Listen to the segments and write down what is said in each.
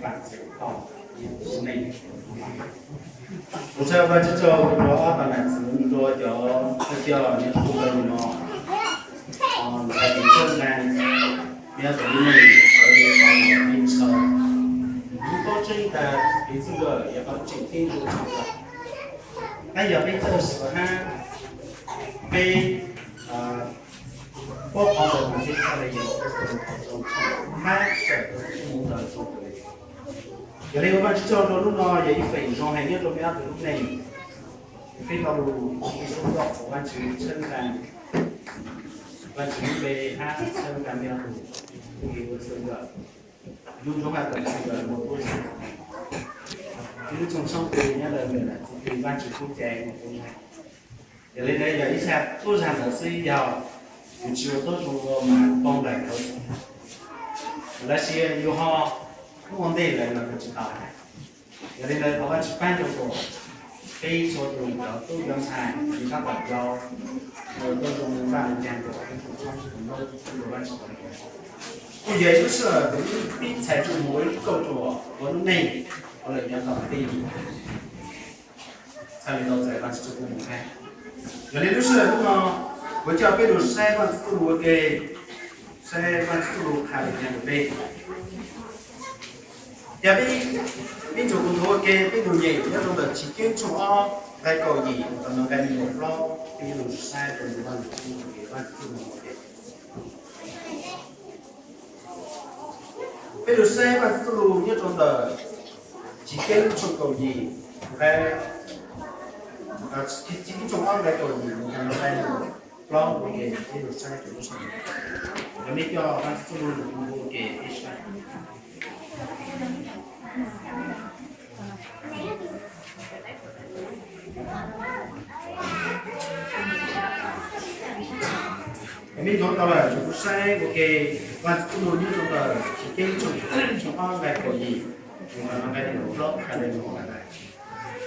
Tus tshaj Vaj Tswv tsaug rau ob tug nam txiv nrua cov thawj coj nyob rau lub nroog no, ntxhais Kev Txawj Nqaa, nyob rau lub neej sawv daws qhov uas pib ntshaw, lub paub tseeb tas kev txwj nkawm yog qhov tseem ceeb rau txhua tus. Tab yog peb txawj siv hab peb paub qhov ntawd mas peb txhaj le yog ua tau qhov zoo hab txawm rau tus ntawd zoo li. Yog li ua Vaj Tswv tsaug rau hnub no yog ib feem zoo heev nyob rau peb ob tug lub neej. Peb tau lug ua ib zaug qhuas Vaj Tswv tshawb nqaa, Vaj Tswv lub npe hab tshawb nqaa peb ob tug txwj nkawm, nruab ntsuab hab txwj nkawm ua tub zag, ib lub txoog tshoob twg nyob ntawm ntawm txwj twg Vaj Tswv tub cai ua tub zag. Yog li ntawd yog ib zag tub zag ntawd xwb, yog yus tsis ua tub zoo ua mas poob nplaim tau, lawv sis yus ho ua ntej lawv los tsis tau. Yog li ntawd thov Vaj Tswv pab rau kuas peb txhua tus cov tub cov ntxhais tsis tab tom yog ua tub zoo Vaj Tswv tag rau peb txhua txhua tus Vaj Tswv. Kuj yog ib lub sij hawm kuv pib txhais tsuj mus ua ib kauj ruam ua lub neej ua lawm nyob tom ntej, txhaj li tau txais Vaj Tswv txuj lug mus hab. Yog li lub sij hawm hnub no kuv coj peb lug saib Vaj Tswv txuj lug ua ke, saib Vaj Tswv txuj lug qha le caag rau peb. Yog peb, peb tsuas kuv nthuav ua ke peb lug nyeem nyob rau ntawm Chiv Keeb tshooj ob nqai kaum yim mus txog nqai nees nkaum plaub, peb lug saib rau ntawm Vaj Tswv txuj lug ua ke, Vaj Tswv txuj lug ua ke. Peb lug saib Vaj Tswv txuj lug nyob rau ntawm Chiv Keeb tshooj kaum yim nqai, Chiv Keeb tshooj ob nqai kaum yim mus txog nqai nees nkaum plaub ua ke, peb lug saib rau lub sij hawm no. Cov mej coj Vaj Tswv txuj lug ua ke peb saib. Mej nthuav tau lawm, kuv saib ua ke Vaj Tswv txuj lug nyob rau ntawm Chiv Keeb tshooj ob nqai kaum yim mus txog nqai nees nkaum plaub has le nuav has tas,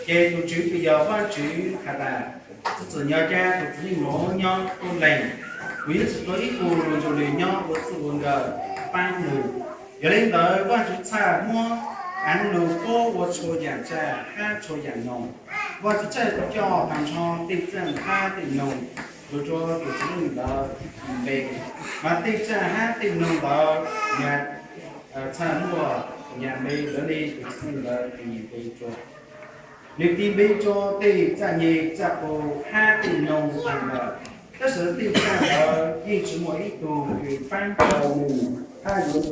ces tus Tswv kws yog Vaj Tswv has tas, txhua txhua nyob cab tus txiv neej nuav nyob tuab leeg, kuv yeej tsi tuav ib tug luag ntsug li nyob ua txuj ua nkawm paab nws. Yog li ntawd Vaj Tswv txhaj muab aav nug puab ua txhua yaam txag hab txhua yaam noog. Vaj Tswv txhaj coj tag nrho tej txag hab tej noog lug rua tus txiv neej ntawd npe, mas tej txag hab tej noog ntawd txhaj muaj nyag npe ntawd le tus txiv neej ntawd tis npe rua. Nws tis npe rua tej txaj nyeg txaj qus hab tej noog taag lawm, tab sis tej txag ntawd yeej tsi muaj ib tug kws paab tau nws hab yuav